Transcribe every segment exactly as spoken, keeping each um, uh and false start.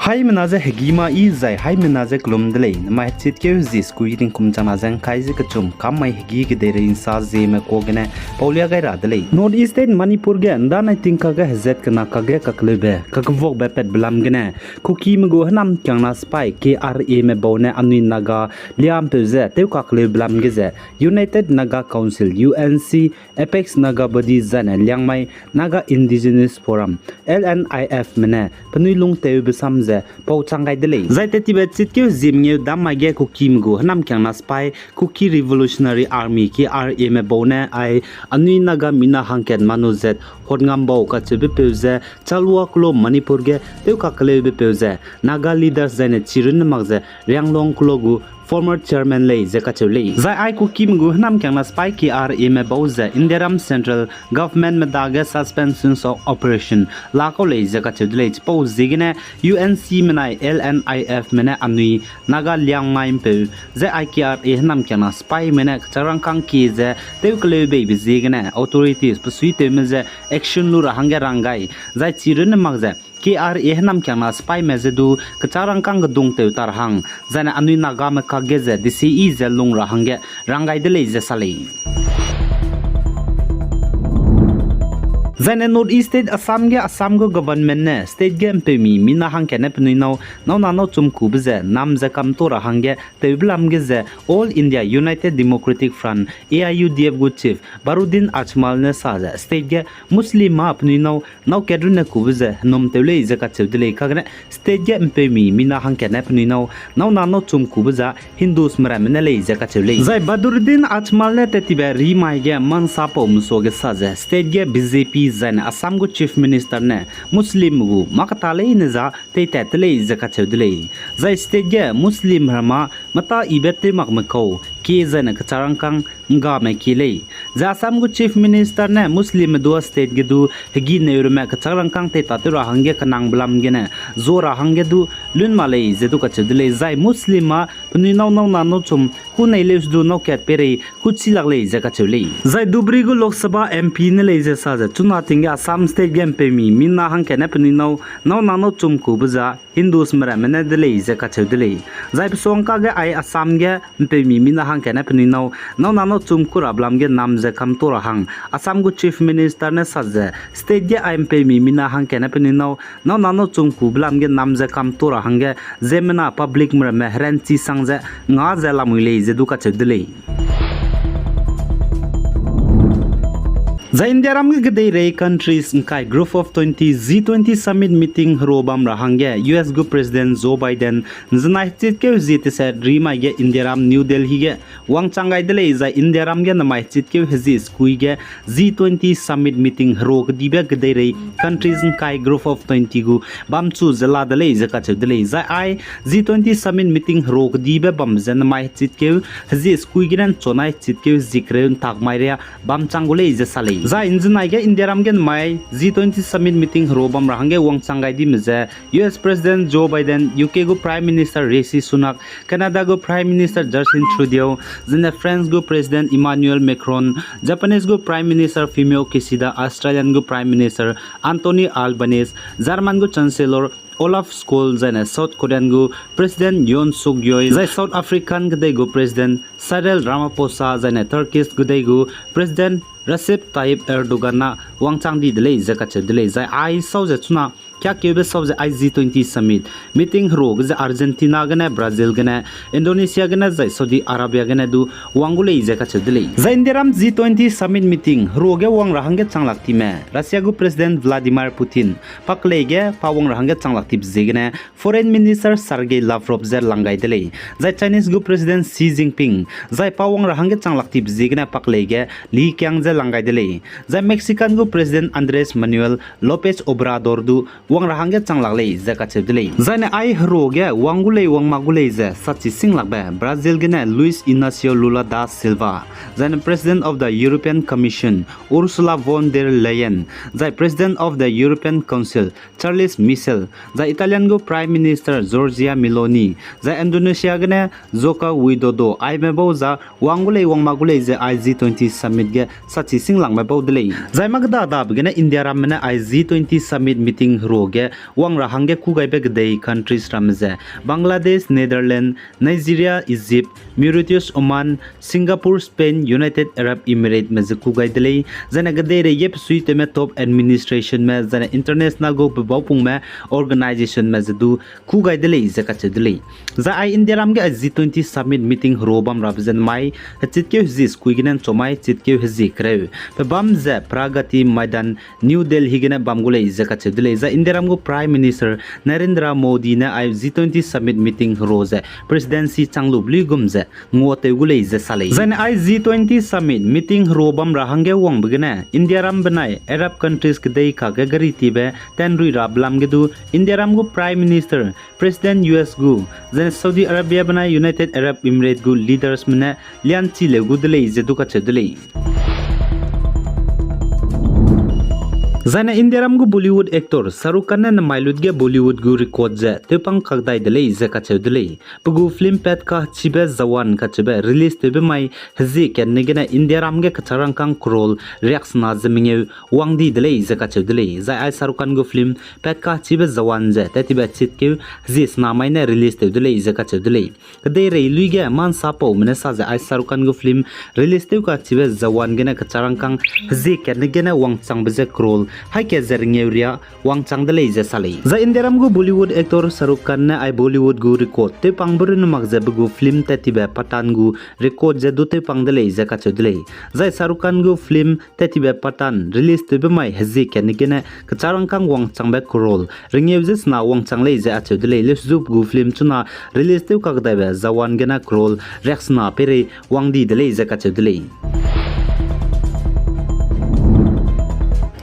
Haimena ze hegî ma i zai haimena ze kelum de lei. Namai hechitkeu hezie sekui tingkum changna ze ngkai ze kechum kam mai hegî kedeirei nsa zieme kuâ gene paulia gai ra de lei. North East State Manipur ge ndanai tingkak ge hezat kena kakge kakleube kakevuakbe patbe lam gene Kukime gu hênamkiangna sipai K R Ame bau ne anui Naga liampeu ze tewkakleube lam ge ze United Naga Council, U N C, Apex Naga Body zaine Liangmai Naga Indigenous Forum, L N I Fme ne penui lungtewbe sam ze pau chang gai de lei. Zai tettibe chitkeu hezie mengeu dam mai ge Kukime gu hênamkiangna sipai Kuki Revolutionary Army, K R Ame bau ne ai anui Naga mina hangkat manu zat Hotngam bau kacheubepeu ze Chalwa keloa Manipur ge tewkakleubepeu ze Naga leaders zaine chirunne mak ze Rianglong keloa gu former chairman lei ze kacheu lei. Zai ai Kukime gu hênamkiangna sipai K R Ame bau ze Indiaram Central Governmentme dage Suspension of Operation lakau lei ze kacheu de lei. Chipau ziegene U N Cme nai L N I Fme ne anui Naga Liangmai ’mpeu ze ai K R A hênamkiangna sipaime ne kechak rangkâng kie ze tewkeleubeibe ziegene authorities pesuitewme ze action lu ra hangge rang gai, zai chirunne mak ze K R A hênamkiangna sipaime je du kechak rangkâng kedung tew ta ra hang, zaine anui Nagame kakge ze deseyi ze lung ra hangge rang gai de lei ze sa lei. Zaine North East State Assam ge Assam gu government ne state ge ’mpeumi mina hangkat ne penui nâu, nâu na nâu chum kube ze nam ze kamto ra hangge tewbe lam ge ze All India United Democratic Front, A I U D F gu chief Badruddin Ajmal ne sa ze state ge Muslim ma penui nâu, nâu kat runne kube ze henum tew lei ze kacheu de lei. Kagene state ge ’mpeumi mina hangkat ne penui nâu, nâu na nâu chum kube za Hindusme ramme ne lei ze kacheu lei. Zai Badruddin Ajmal ne tettibe rimai ge Mansa pau mesuage sa ze state ge B J P zaine Assam gu chief minister ne Muslim gu mâ keta leine za teitat te lei ze kacheu de lei. Zai state ge Muslim ramme mâ tâ ibe tew makme kau kie zaine kechak rangkâng ’nggame kie lei. Zai Assam gu chief minister ne Muslimme dua state ge du hegi neu ramme kechak rangkâng teitat tew ra hangge kenangbe lam gene zua ra hangge du lun mak lei ze du kacheu de lei. Zai Muslim ma penui nâu, nâu na nâu chum kunei leu se du nâu kat peirei kuchi lak lei ze kacheu lei. Zai Dhubri gu Lok Sabha M P ne lei ze sa ze chuna ting ge Assam state ge ’mpeumi mina hangkat ne penui nâu, nâu na nâu chum kube za Hindusme ramme ne de lei ze kacheu de lei. Zai pesuang kage ai Assam ge ’mpeumi mina hangkat ne penui nâu, nâu na nâu chum ku rabe lam ge nam ze kamto ra hang Assam gu chief minister ne sa ze state ge ai ’mpeumi mina hangkat ne penui nâu, nâu na nâu chum kube lam ge nam ze kamto ra hangge ziemmena publicme ramme heranchi sang ze nga ze lamui lei ze du kacheu de lei. Zai Indiaram ge kedeirei countries ’ngkai Group of Twenty G twenty Summit Meeting herua bam ra hangge U S gu President Joe Biden ’nzenai hechitkeu hezie teset rimai ge Indiaram New Delhi ge wangchang gai de lei. Zai Indiaram ge namai hechitkeu hezie sekui ge G twenty Summit Meeting herua kedibe kedeirei countries ’ngkai Group of Twenty gu bamchu ze la de lei ze kacheu de lei. Zai ai G twenty Summit Meeting herua kedibe bam ze namai hechitkeu hezie sekui gene ’nchonai hechitkeu hezie kereu ’ntak mai ria bamchang gu lei ze sa lei. Zai ’nzenai ge Indiaram ge namai G twenty Summit Meeting herua bam ra hangge wangchang gai dime ze U S President Joe Biden, U K gu Prime Minister Rishi Sunak, Canada gu Prime Minister Justin Trudeau, zene France gu President Emmanuel Macron, Japanese gu Prime Minister Fumio Kishida, Australian gu Prime Minister Anthony Albanese, German gu Chancellor Olaf Scholz, zene South Korean gu President Yoon Suk Yeol, zai South African kedei gu President Cyril Ramaphosa, zene Turkish kedei gu President Recep Tayyip Erdogan na wangchang di de lei ze kacheu de lei. Zai ai sau ze chuna kiakeube sau ze ai G twenty Summit Meeting herua ge ze Argentina gene, Brazil gene, Indonesia gene, zai Saudi Arabia gene du wang gu lei ze kacheu de lei. Zai Indiaram G twenty Summit Meeting herua ge wang ra hangge chang lak time Russia gu President Vladimir Putin pakelei ge pa wang ra hangge chang lak tibe ziegene Foreign Minister Sergei Lavrov ze lang gai de lei. Zai Chinese gu President Xi Jinping zai pa wang ra hangge chang lak tibe ziegene pakelei ge Li Qiang ze lang gai de lei. Zai Mexican gu President Andres Manuel Lopez Obrador du wang ra hangge chang lak lei ze kacheu de lei. Zaine ai herua ge wang gu lei wang mak gu lei ze sachi sing lakbe Brazil gene Luiz Inacio Lula da Silva, zaine President of the European Commission Ursula von der Leyen, zai President of the European Council Charles Michel, zai Italian gu Prime Minister Giorgia Meloni, zai Indonesia gene Joko Widodo, aime bau za wang gu lei wang mak gu lei ze ai G twenty Summit ge sachi sing lakme bau de lei. Zai makda dabe gene Indiaramme ne ai G twenty Summit Meeting herua ge wang ra hangge kû gaibe kedei countries ramme ze Bangladesh, Netherlands, Nigeria, Egypt, Mauritius, Oman, Singapore, Spain, United Arab Emirates me ze kû gai de lei. Zaine kedeirei ge pesuitewme top administrationme, zaine international gu pebaupungme organizationme ze du kû gai de lei ze kacheu de lei. Zai ai Indiaram ge ai G twenty summit meeting hero bam rabe ze namai hechitkeu hezie sekui gene nchomai chitkeu hezie kereu pebam ze Pragati Maidan, New Delhi gene bam gu lei ze kacheu de lei. Zai Indiaram gu Prime Minister Narendra Modi ne ai G twenty summit meeting hero ze presidency chang lube luigum ze nguatew gu lei ze sa lei. Zaine ai G twenty summit meeting hero bam ra hangge wangbe gene Indiaram benai Arab countries kedei kage garitiebe tenrui rabe lam ge du Indiaram gu Prime Minister, President U S gu, zaine Saudi Arabia benai United Arab Emirates gu leadersme ne lianchi leu gu de lei ze du kacheu de lei. Zaine Indiaram gu Bollywood actor Shahrukh Khan ne namai lut ge Bollywood gu record ze tewpang kakdai de lei ze kacheu de lei. Pe gu film pat kachibe Jawan kacheube release tewbe mai hezie katne gene Indiaram ge kecharangkâng crore riaksena ze mengeu wang di de lei ze kacheu de lei. Zai ai Shahrukh Khan gu film pat kachibe Jawan ze tattibe chitkeu hezie sena mai ne release tew de lei ze kacheu de lei. Kedeirei lui ge mansapaume ne sa ze ai Shahrukh Khan gu film release tew kachibe Jawan gene kecharangkâng hezie katne gene wangchangbe ze crore haî kat ze rengeu riâ wangchang de lei ze sa lei. Zai Indiaram gu Bollywood actor Shahrukh Khan ne ai Bollywood gu record tewpangbe runne mak ze pe gu film tattibe Pathaan gu record ze du tewpang de lei ze kacheu de lei. Zai Shahrukh Khan gu film tattibe Pathaan release tewbe mai hezie katne gene kecharangkâng wangchangbe crore rengeu ze sena wangchang lei ze acheu de lei. Leuszu pe gu film chuna release tew kakdaibe Jawan gene crore riaksena peirei wang di de lei ze kacheu de lei.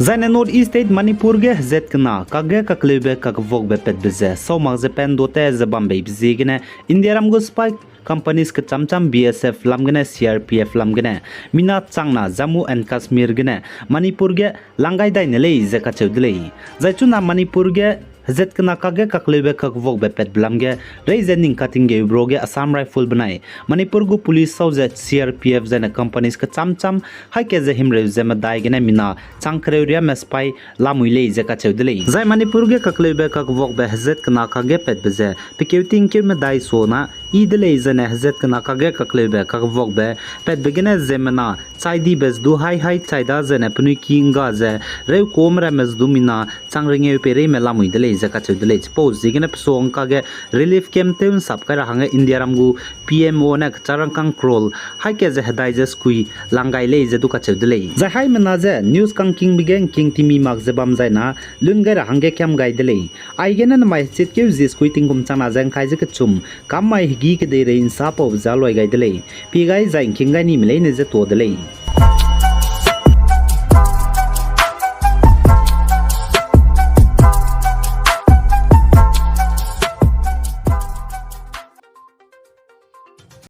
Zaine North East State Manipur ge hezat kena kakge kakleube kakvokbe patbe ze sau mak ze pendote ze bam beibe ziegene Indiaram gu spy companies kecham cham B S F lam gene C R P F lam gene mina changna Jammu and Kashmir gene Manipur ge lang gai dai ne lei ze kacheu de lei. Zai chuna Manipur ge hezat kena kakge kakleube kakvokbe patbe lam ge rei ze ning katinggeube ruage Assam Rifle benai Manipur gu police sau ze C R P F zaine companies kecham cham haî kat ze himreu ze medai gene mina chang kereu riame spy lamui lei ze kacheu de lei. Zai Manipur ge kakleube kakvokbe hezat kena kakge patbe ze pe keu tingkeu medai sona yi de lei. Zaine hezat kena kakge kakleube kakvokbe patbe gene ziemmena chai dibe ze du haî haî chai da zaine penui ki ngga ze reukuame ramme ze du mina chang rengeu peireime lamui de lei ze kacheu de lei. Chipau ziegene pe suang kakge relief camp tew nsap kai ra hangge Indiaram gu P M O ne kecharangkâng crore haî kat ze hedai ze sekui lang gai lei ze du kacheu de lei. Zai haimena ze news kangkingbe ge ngking timi mak ze bam zaina lun gai ra hangge kiam gai de lei. Aigene namai hechitkeu zie sekui tingkum changna ze ngkai ze kechum kam mai hegî kedeirei nsapaube ze luai gai de lei. Pie gai zai ngking gai nime leine ze tuâ de lei.